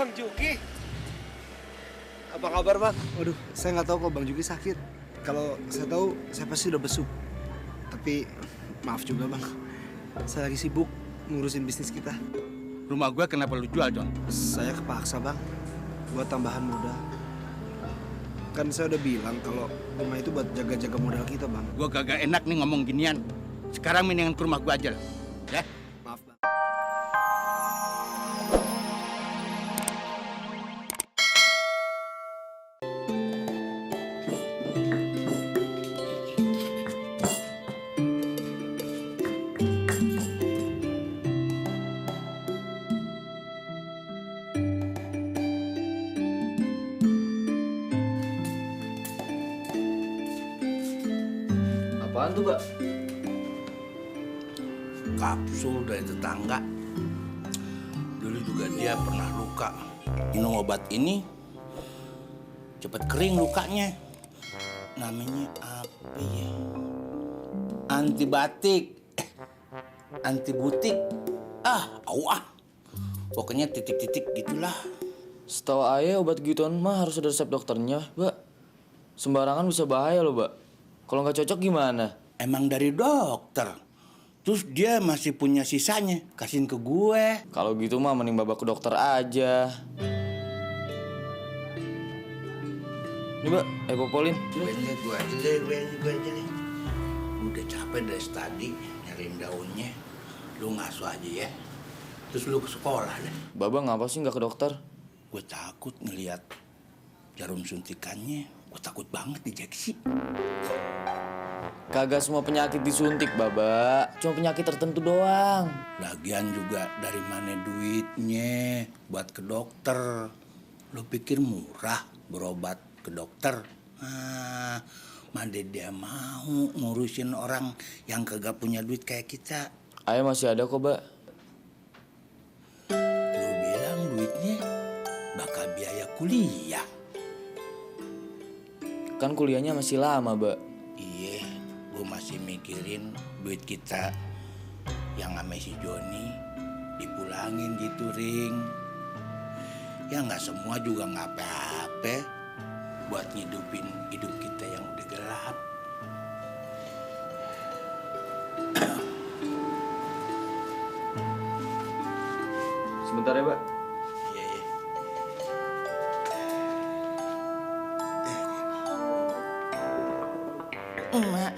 Bang Juki. Apa kabar, Bang? Waduh, saya nggak tahu kok Bang Juki sakit. Kalau saya tahu, saya pasti udah besuk. Tapi maaf juga, Bang. Saya lagi sibuk ngurusin bisnis kita. Rumah gue kenapa lu jual, John? Saya kepaksa, Bang. Buat tambahan modal. Kan saya udah bilang kalau rumah itu buat jaga-jaga modal kita, Bang. Gue kagak enak nih ngomong ginian. Sekarang mendingan ke rumah gue aja lah. Ya? Maaf, Bang. Apaan tuh, Pak? Kapsul dari tetangga. Dulu juga dia pernah luka. Minum obat ini cepet kering lukanya. Namanya apa ya? Antibatik. Antibutik. Pokoknya titik-titik gitulah. Setahu ayah obat gituan mah harus ada resep dokternya, Mbak. Sembarangan bisa bahaya loh, Mbak. Kalau nggak cocok gimana? Emang dari dokter. Terus dia masih punya sisanya, kasihin ke gue. Kalau gitu mah mending bawa ke dokter aja. Ini, Mbak, popolin. Gue aja nih. Udah capek dari tadi nyariin daunnya. Lu ngasuh aja ya. Terus lu ke sekolah deh. Baba ngapa sih nggak ke dokter? Gue takut ngelihat jarum suntikannya. Gue takut banget diinjeksi. Kagak semua penyakit disuntik, Baba. Cuma penyakit tertentu doang. Lagian juga dari mana duitnya buat ke dokter. Lu pikir murah berobat ke dokter? Mana dia mau ngurusin orang yang kagak punya duit kayak kita. Ayah masih ada kok, Mbak. Lu bilang duitnya bakal biaya kuliah. Kan kuliahnya masih lama, Mbak. Iya, gue masih mikirin duit kita yang sama si Joni dipulangin gitu, Ring. Ya nggak semua juga nggak apa-apa buat ngidupin hidup kita yang udah gelap. Sebentar ya, Mbak. Iya, iya. Emak,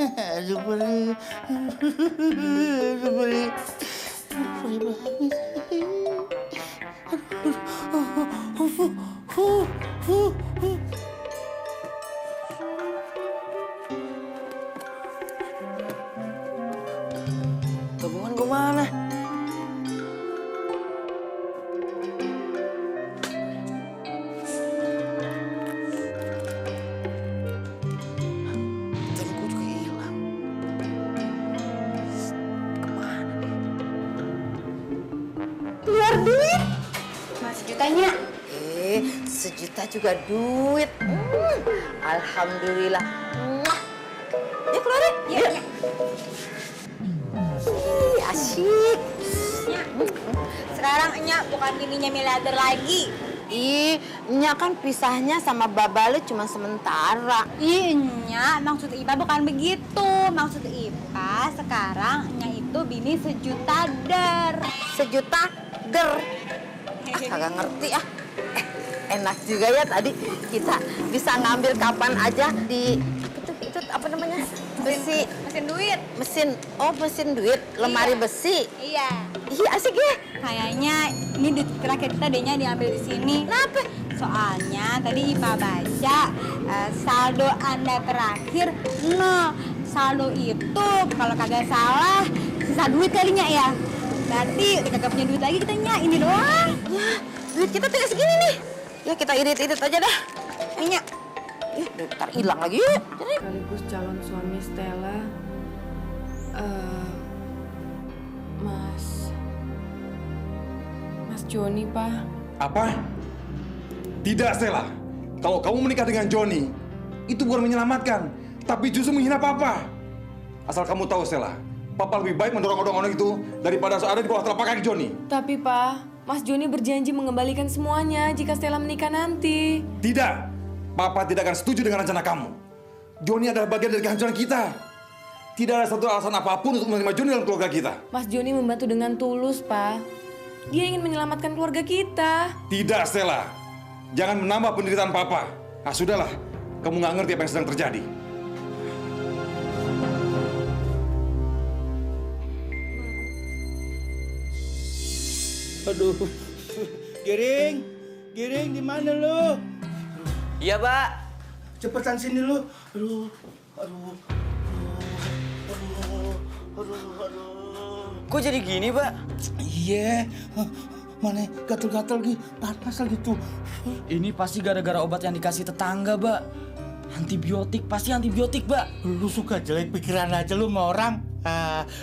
aduh boleh banget. Tabungan gue mana? Keluar duit. Mas jutanya. Sejuta juga duit. Alhamdulillah. Ya keluar ya. Iya. Asyik. Sekarang Nya bukan bininya miliarder lagi. Nya kan pisahnya sama Babalu cuma sementara. Nya maksud Ipa bukan begitu. Maksud Ipa sekarang Nya itu bini sejuta der. Sejuta der. Kagak ngerti ah. Enak juga ya tadi kita bisa ngambil kapan aja di itu apa namanya? Besi. Mesin duit. Mesin duit, lemari besi. Iya. Iya asik ya. Kayaknya ini duit terakhir kita dehnya diambil di sini. Kenapa? Soalnya tadi Ipa baca saldo Anda terakhir no. Saldo itu kalau kagak salah sisa duit kalinya ya. Berarti udah kagak punya duit lagi kita Nya, ini doang. Ya, duit kita tinggal segini nih. Ya kita irit-irit aja dah. Nya. Ntar hilang lagi. Sekaligus calon suami Stella, Mas Joni, Pak. Apa? Tidak, Stella. Kalau kamu menikah dengan Joni, itu bukan menyelamatkan, tapi justru menghina Papa. Asal kamu tahu, Stella, Papa lebih baik mendorong orang-orang itu daripada ada di bawah telapak kaki Joni. Tapi, Pak, Mas Joni berjanji mengembalikan semuanya jika Stella menikah nanti. Tidak. Papa tidak akan setuju dengan rencana kamu. Joni adalah bagian dari kehancuran kita. Tidak ada satu alasan apapun untuk menerima Joni dalam keluarga kita. Mas Joni membantu dengan tulus, Pak. Dia ingin menyelamatkan keluarga kita. Tidak, Stella. Jangan menambah penderitaan Papa. Ah, sudahlah. Kamu nggak ngerti apa yang sedang terjadi. Aduh, Giring, Giring di mana lu? Iya, Pak. Cepetan sini lu. Aduh. Kok jadi gini, Pak? Iya, mana gatel-gatel gitu, panas lagi tuh. Ini pasti gara-gara obat yang dikasih tetangga, Pak. Antibiotik, pasti antibiotik, Pak. Lu suka jelek pikiran aja lu sama orang.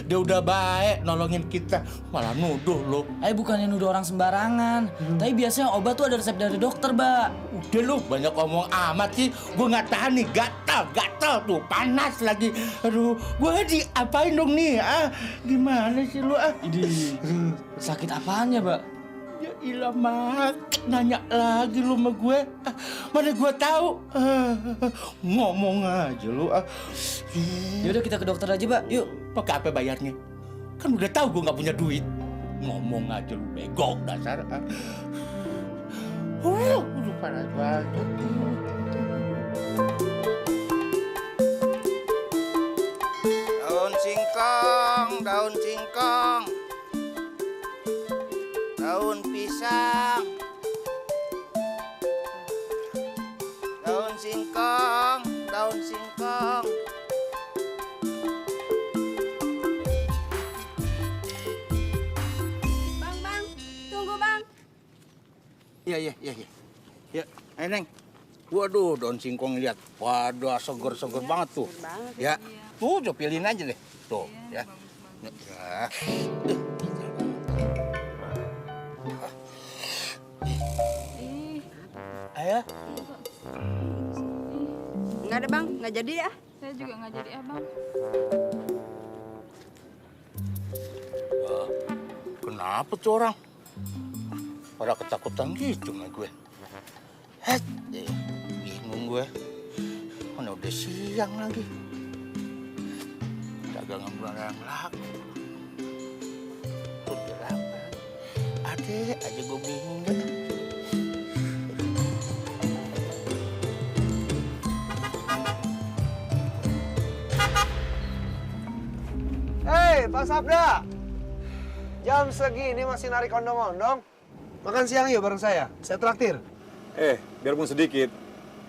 Dia udah baik nolongin kita, malah nuduh lu. Bukannya nuduh orang sembarangan. Tapi biasanya obat tuh ada resep dari dokter, Pak. Udah lu banyak ngomong amat sih. Gue nggak tahan nih, gatal tuh, panas lagi. Aduh, gue diapain dong nih? Gimana sih lu? Ini sakit apaan ya, Pak? Ya ilah, Mak. Nanya lagi lu sama gue. Mana gue tahu. Ngomong aja lu. Yaudah kita ke dokter aja, Pak. Yuk. Pakai apa bayarnya? Kan udah tahu gue nggak punya duit. Ngomong aja lu, bego dasar. Udah panas banget. Daun singkong, daun singkong, daun pisang, daun singkong, daun singkong. Bang, tunggu bang. Iya. Ya, Neng. Waduh, daun singkong lihat. Waduh, seger-seger banget tuh. Ya, tuh coba pilihin aja deh. Tuh, ya. Ya. Ayo. Nggak ada bang, nggak jadi ya. Saya juga nggak jadi, Abang. Kenapa tuh orang? Pada ketakutan gitu sama gue. Bingung gue. Mana udah siang lagi. Dagangan barang laku. Tuh berapa? Ada aja gue bingung deh. Hei, Pak Sabda. Jam segini masih narik ondong-ondong. Makan siang yuk bareng saya traktir. Biarpun sedikit.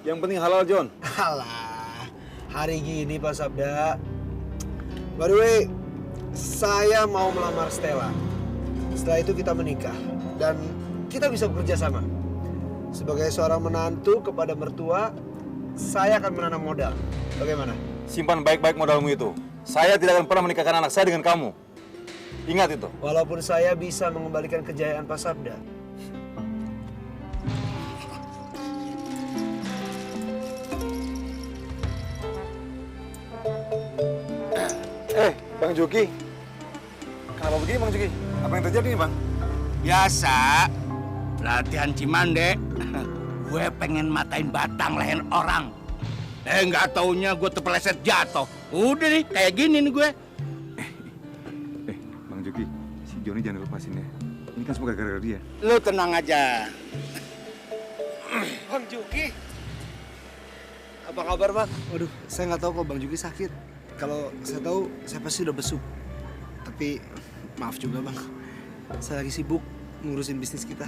Yang penting halal, John. Alah, hari gini Pak Sabda. By the way, saya mau melamar Stella. Setelah itu kita menikah. Dan kita bisa bekerja sama. Sebagai seorang menantu kepada mertua, saya akan menanam modal. Bagaimana? Simpan baik-baik modalmu itu. Saya tidak akan pernah menikahkan anak saya dengan kamu. Ingat itu. Walaupun saya bisa mengembalikan kejayaan Pak Sabda. Bang Juki. Kenapa begini, Bang Juki? Apa yang terjadi nih, Bang? Biasa. Latihan Cimande. Gue pengen matain batang leher orang. Nggak taunya gue terpeleset jatuh. Udah nih, kayak gini nih gue. Bang Juki, si Joni jangan lepasin ya. Ini kan semua gara-gara dia. Lu tenang aja. Bang Juki. Apa kabar, Bang? Waduh, saya nggak tahu kok Bang Juki sakit. Kalau saya tahu, saya pasti udah besuk. Tapi maaf juga, Bang. Saya lagi sibuk ngurusin bisnis kita.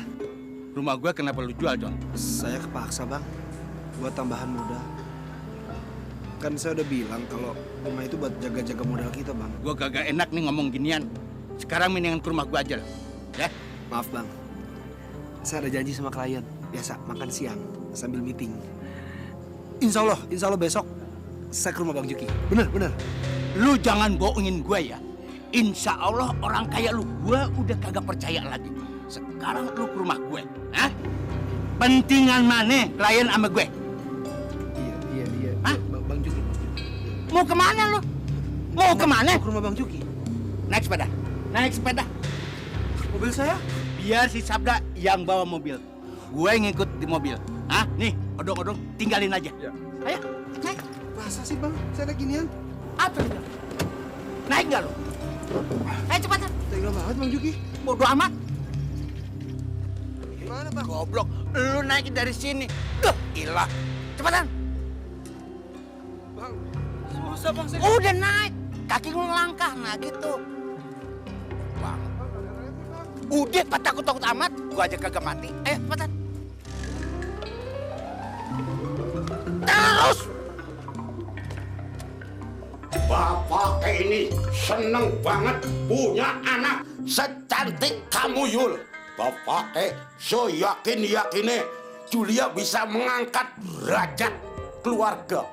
Rumah gue kenapa lu jual, John? Saya kepaksa, Bang. Buat tambahan modal. Kan saya udah bilang kalau rumah itu buat jaga-jaga modal kita, Bang. Gue kagak enak nih ngomong ginian. Sekarang mendingan ke rumah gue aja lah. Ya? Maaf, Bang. Saya ada janji sama klien. Biasa makan siang sambil meeting. Insya Allah besok saya ke rumah Bang Juki. Bener. Lu jangan bohongin gue ya. Insya Allah orang kayak lu, gue udah kagak percaya lagi. Sekarang lu ke rumah gue. Hah? Pentingan mana klien sama gue? Iya. Hah? Bang Juki. Mau kemana lu? Mau kemana? Mau ke rumah Bang Juki. Naik sepeda. Mobil saya? Biar si Sabda yang bawa mobil. Gue ngikut di mobil. Ah, nih, odong-odong tinggalin aja. Ya. Ayo, naik. Masa sih bang? Saya naik ginian? Atur. Naik nggak lo? Ayo cepetan. Tega banget Bang Juki. Bodo amat. Gimana bang? Goblok, lu naik dari sini. Duh, gila. Cepetan. Bang, susah bang saya. Udah naik. Kaki lu langkah, nah gitu. Bang. Udah, takut-takut amat. Gua aja kagak mati. Ayo, cepetan. Terus. Bapak ini seneng banget punya anak secantik kamu, Yul. Bapak seyakin-yakinnya Julia bisa mengangkat derajat keluarga.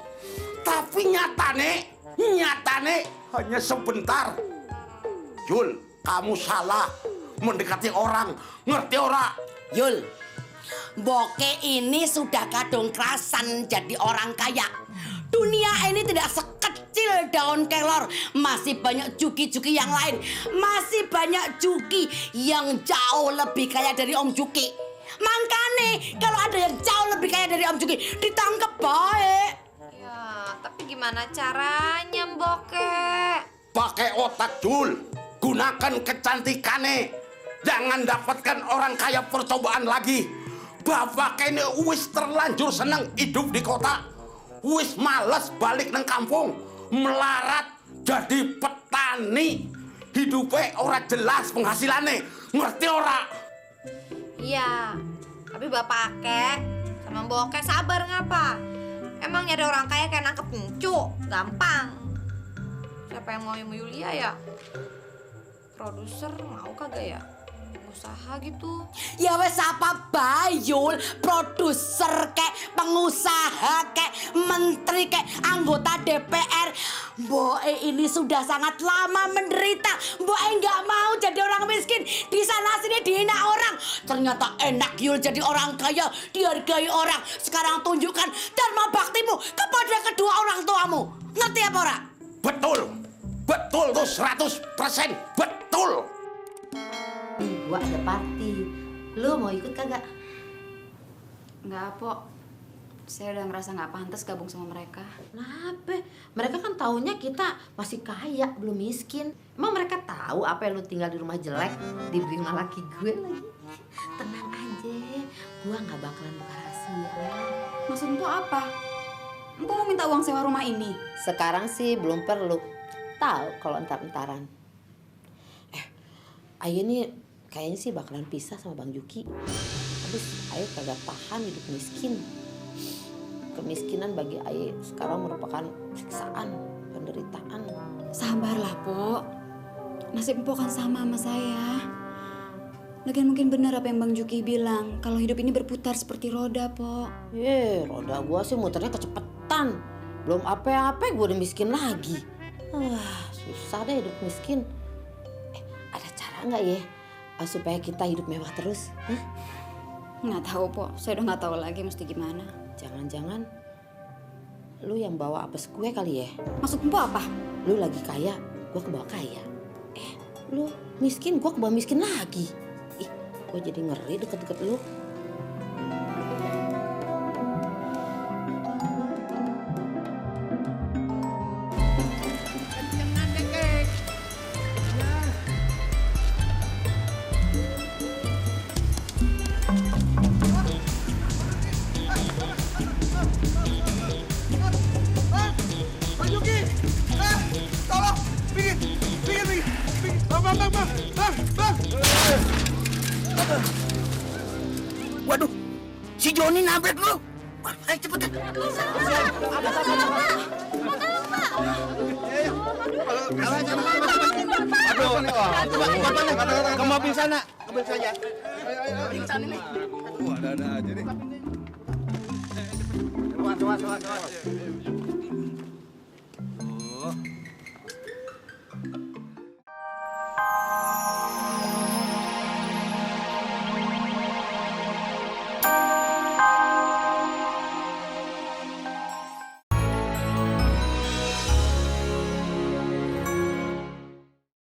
Tapi nyatane hanya sebentar. Yul, kamu salah mendekati orang, ngerti ora? Yul, Boke ini sudah kadung kerasan jadi orang kaya. Dunia ini tidak sekecil daun kelor. Masih banyak juki-juki yang lain. Masih banyak juki yang jauh lebih kaya dari Om Juki. Makanya kalau ada yang jauh lebih kaya dari Om Juki, ditangkap baik. Ya, tapi gimana caranya, Boke? Pakai otak, Jul. Gunakan kecantikannya. Jangan dapatkan orang kaya percobaan lagi. Bapak ini wis terlanjur seneng hidup di kota. Wis males balik nang kampung. Melarat jadi petani. Hidupnya ora jelas penghasilannya. Ngerti ora? Iya, tapi Bapak Ake sama Boke sabar ngapa? Emang nyari orang kaya kayak nangkep encu? Gampang. Siapa yang mau Yulia ya? Produser mau kagak ya? Usaha gitu. Ya wes apa Bayul, produser kek, pengusaha kek, menteri kek, anggota DPR. Boe ini sudah sangat lama menderita. Boe nggak mau jadi orang miskin. Di sana sini dihina orang. Ternyata enak Yul jadi orang kaya, dihargai orang. Sekarang tunjukkan dharma baktimu kepada kedua orang tuamu. Ngerti apa ora? Betul. Betul tuh 100%. Betul. Gua ada party. Lu mau ikut kagak? Enggak, Pok. Saya udah ngerasa nggak pantas gabung sama mereka. Kenapa? Mereka kan taunya kita masih kaya, belum miskin. Emang mereka tahu apa yang lu tinggal di rumah jelek, dibeli sama laki gue lagi? Tenang aja, gua nggak bakalan buka rahasia. Maksud Mpok apa? Mpok mau minta uang sewa rumah ini? Sekarang sih belum perlu. Tahu kalau entar-entaran. Ayo nih kayaknya sih bakalan pisah sama Bang Juki. Habis Ayo kagak tahan hidup miskin. Kemiskinan bagi Ayo sekarang merupakan siksaan, penderitaan. Sabarlah, Pok. Nasib Mpok kan sama saya. Lagian mungkin benar apa yang Bang Juki bilang, kalau hidup ini berputar seperti roda, Pok. Roda gua sih muternya kecepetan. Belum apa-apa gua udah miskin lagi. Susah deh hidup miskin. Ada cara nggak ya supaya kita hidup mewah terus? Nggak tahu, Pok. Saya udah nggak tahu lagi mesti gimana. Jangan-jangan lu yang bawa apes gue kali ya? Maksud Mpok apa? Lu lagi kaya, gue kebawa kaya. Lu miskin, gue kebawa miskin lagi. Ih, gue jadi ngeri deket-deket lu. Waduh, si Joni nabrak lu. Ayo cepetan. Ke mobil sana. Mobil saja. Pingsan ini. Ada aja nih. Coba.